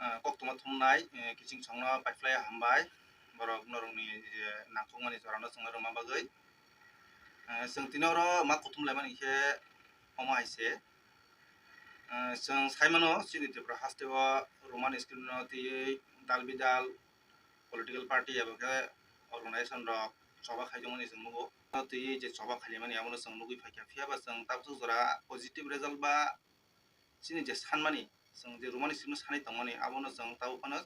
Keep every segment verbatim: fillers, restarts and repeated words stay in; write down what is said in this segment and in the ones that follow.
Ah, koktwma thumnai, eh, kiching songno paiphlai hambai, borok norokni je nangkukmani jorano chwngno rwma bagwi. Eh, chwng tini oro ma kuthum laimani khe omo hai se. Eh, chwng saimano chini Tripura hasteo Roman script no twiwi dal bidal political party eba khe organization rok choba khaijokmani chwng nugo. Twiwi je choba khailaimani abono chwng nugwi phaikha, phiyaba chwng tabuk jora positive result ba chini je sanmani, chwng je Roman script no sanwi tongmani, abono chwng tabuk phano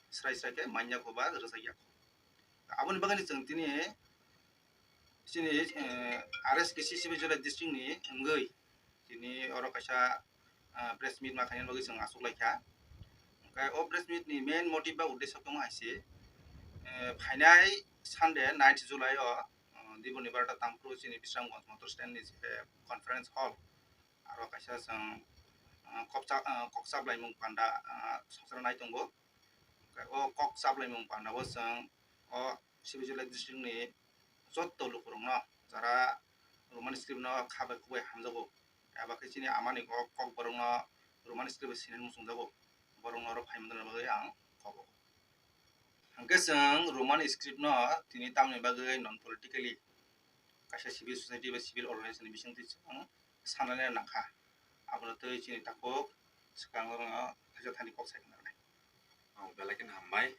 srai srai khe manya kho ba rwjakya kho. Aboni bagwino chwng tini chini, eh, R S K C Sibijala district ni wngwi tini oro kaisa, ah, press meet ma khaina bagwi chwng achuk laikha. Hwnkhe o press meet ni main motive ba uddesho khe wng hai se, eh, phainai Sunday ninth July o, ah, Diboni barota tangphuru chini Bisramganj motor stand ni je conference hall, aro kaisa chwng, ah, kokcha-, ah, kok chaplaimung panda, ah, songchornai tongo. O kok chaplaimung panda o chwng o Sibijala district ni joto lukurokno jara Roman script no kha bai khuk bai hamjago, eba khe chini amani o kokborokno Roman script bai sinani muchungjago, borokno oro phai manna bagwi ang kobo. Hwnkhe chwng Roman script no tini tamni bagwi non politically kaisa civil society ba civil organization ni bisingtwi chwng sanani nangkha. Abono twi chini takhuk swkango kaisa thani kok sai khna rwnai. Ang belai kheno hambai.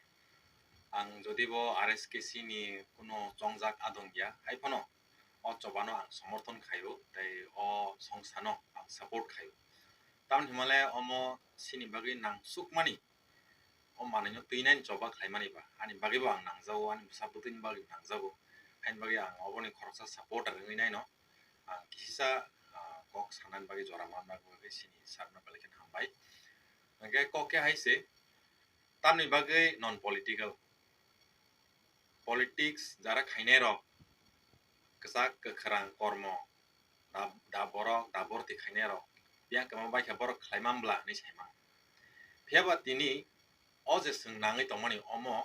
Ang jodi bo R S K C ni kuno chongjak adong ya, hai phano o chobano ang somorthon khaio, tei o songsano ang support khaio. Tamni hwnmale omo chini bagwi nangsukmani, o manwino twinani choba khlaimani ba, ani bagwi bo ang nangjago, ani bwsa bwtwini bagwi nangjago, haini bagwi ang oboni khoroksa supporter wngwi naino. Ang kisisa, ah, kok sanani bagwi jora manna bagwi chini sir no belai kheno hambai. Hwnkhe kok khe hai se, tamni bagwi non political. Politics jara khainai rok, kwchak kwkhrang kormo, da, da borok, da borti khainai rok, biyang kwma bai khe borok khlai man bla hinwi sai mano. Phiya ba tini o je chwng nangwi tongmani omo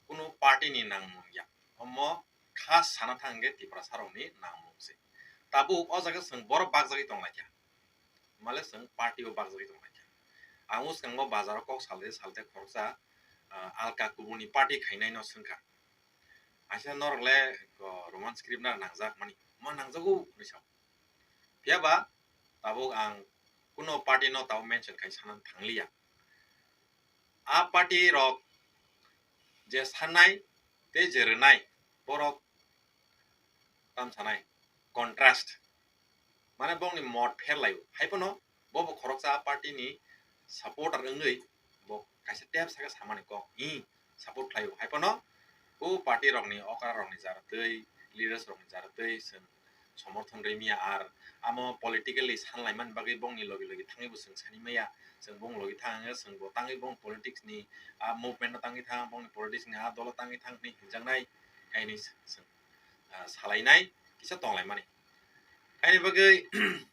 kunu party ni nangmung ya, omo kha sana thang khe Tiprasa rokni nangmung se. Tabuk o jaga chwng borok bakjagwi tong lai kha, male chwng party o bakjagwi tong lai kha. Ang bwskango bazar o kok salte salte khoroksa, ah, alka kubuni party khainai no swngkha. Aisa norok le, ko, Roman script na nangjak mani, ma nangjago hinwi sao. Phiya ba tabuk ang kuno party no tabuk mention khai sana thangliya. A party rok je sanai tei je rwnai borok tam sanai contrast, mane bongni mot pherlaio. Hai phano bo bo khoroksa a party ni supporter wngwi bo kaisa tep saka samani kok, hi, support khlaio. Hai phano o party rokni okra rokni jaratwi, leaders rokni jaratwi chwng somorthon rwmya, ar amo politically sanlaimani bagwi bongni logi logi thangwi bo chwng sani maya. Chwng bong logi thang, chwng bo tangwi bong politics ni a movement no tangwi thang, bongni politics ni a dolo tangwi thang hinwi hinjaknai, haini chwng, ah, salainai kisa tonglaimani. Haini bagwi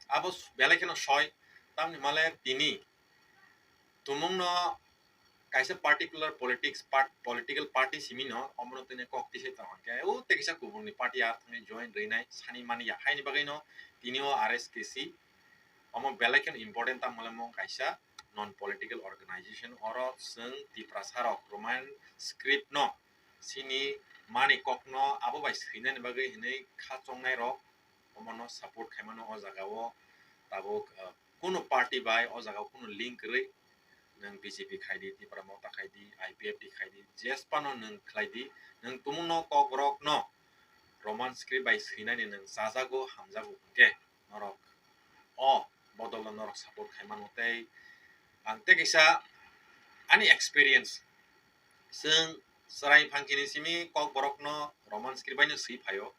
abo belai kheno soi, tamni hwnmale tini tumungno kaisa particular politics part, political party simi no omono tini kok tisai tong khe o tei kisa kubuni party ar thangwi join rwinai sani mani ya, haini bagwi no tini o R S K C omo belai kheno important, tamo le mong kaisa non political organization, oro chwng Tiprasa rok Roman script no sini mani kok no abo bai swinani bagwi hinwi kha chongnai rok omono support khaimano o jaga o tabuk, ah, kunu party bai o jaga o kunu link kwrwi, nwng B J P khai di, Tipra Motha khai di, I P F T khai di, jesphano nwng khlai di, nwng tumungno kokborokno Roman script bai swinani nwng chajago, hamjago hwnkhe norok o bodolno norok support khai mano. Tei ang tei kaisa ani experience, chwng chwrai phangchini simi kokborokno Roman script baino swi phaio,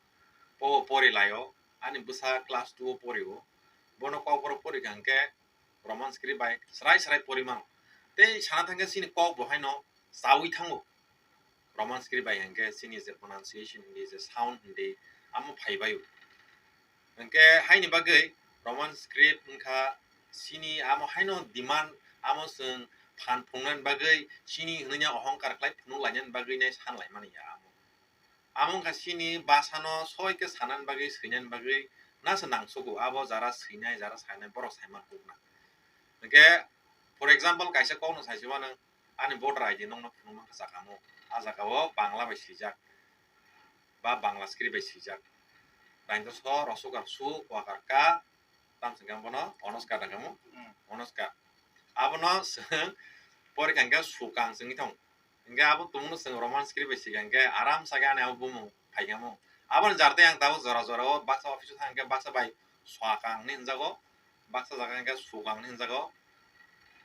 bo pori laio, ani bwsa class two o porio, bono kokborok pori kha hwnkhe Roman script bai srai srai pori mano. Tei sana thangkhe chini kok bo haino chaui thango. Roman script bai hwnkhe chini je pronunciation hindi, je sound hindi, amo phaibaio. Hwnkhe haini bagwi Roman script wngkha chini amo haino demand, amo chwng phan phunuknani bagwi chini hwnwi ohongkar khlai phunuk lainani bagwi nai san laimani ya amo. Amo wngkha chini bwsano soi khe sanani bagwi, swinani bagwi nasa nangsugo. Abo jara swinai, jara sainai, borok saiman kukna. Hwnkhe For example, kaisa kokno saisima nwng ani voter I D nokno phunukma khe chakamo. A jagao Bangla bai swijak ba Bangla script bai swijak. Dainto so rosukar su, wakar ka, tam sengkang bono onoskar dangamo. Hmm. Onoskar. Abono chwng porikha hwnkhe sukang chwngwi thang. Hingke abo tongmano chwng Roman script bai sika hingke aram sake ani abo bumung phaikamo. Aboni jartwi ang tabuk jora jora o baksa office o thang hingke baksa bai swakang hinwi hinjago, baksa jaga hingke sukang hinwi hinjago,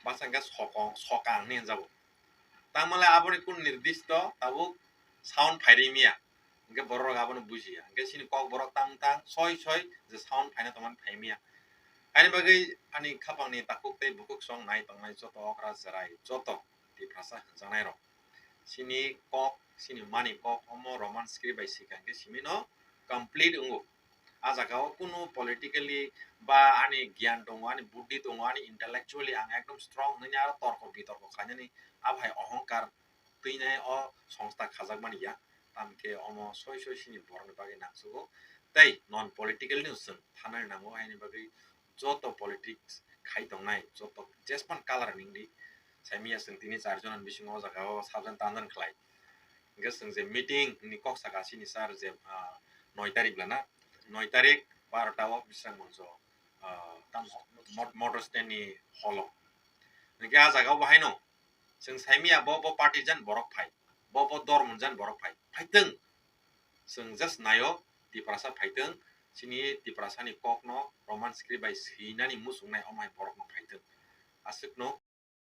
baksa hingke sokong, sokang hinwi hinjago. Tangmale aboni kun nirdisto tabuk sound phairwi miya. Hingke borok rok abono bujiya. Hingke chini kok borok tang tang soi soi je sound phaina tongmani phai miya. Ani bagwi ani khapangni takhuk tei bukhuk song nai tongnai joto okra cherai joto Tiprasa hwnjaknai rok. Chini kok, chini mani kok omo Roman script bai sika hingke simino complete wngo. A jaga o kunu politically ba ani giyan tongo, ani buddhi tongo, ani intellectually ang ekdom strong hinwi aro torko bitorko khainani abo hai ohongkar twinai o songsta khajakmani ya. Tamkhe omo soi soi chini borokni bagwi nangsugo. Tei non political ni chwng thanani nango, haini bagwi joto politics khai tongnai, joto jespan color ni wngdi. Saimiya chwng tini char jona ni bisingo o jaga o subject tandan khlai. Hingke chwng je meeting ni kok saka chini sir je, ah, noi tarik lana, noi tarik barota o Bisramganj o, ah, tam mo-, motor stand ni hall o. Hingke a jaga o bo haino chwng saimiya bo, bo party jan borok phai, bo, bo dormo jan borok phai, phaitwng. Chwng just naio, Tiprasa phaitwng, chini Tiprasani kokno Roman script bai swinani muchungnai omo hai borokno phaitwng. Aswkno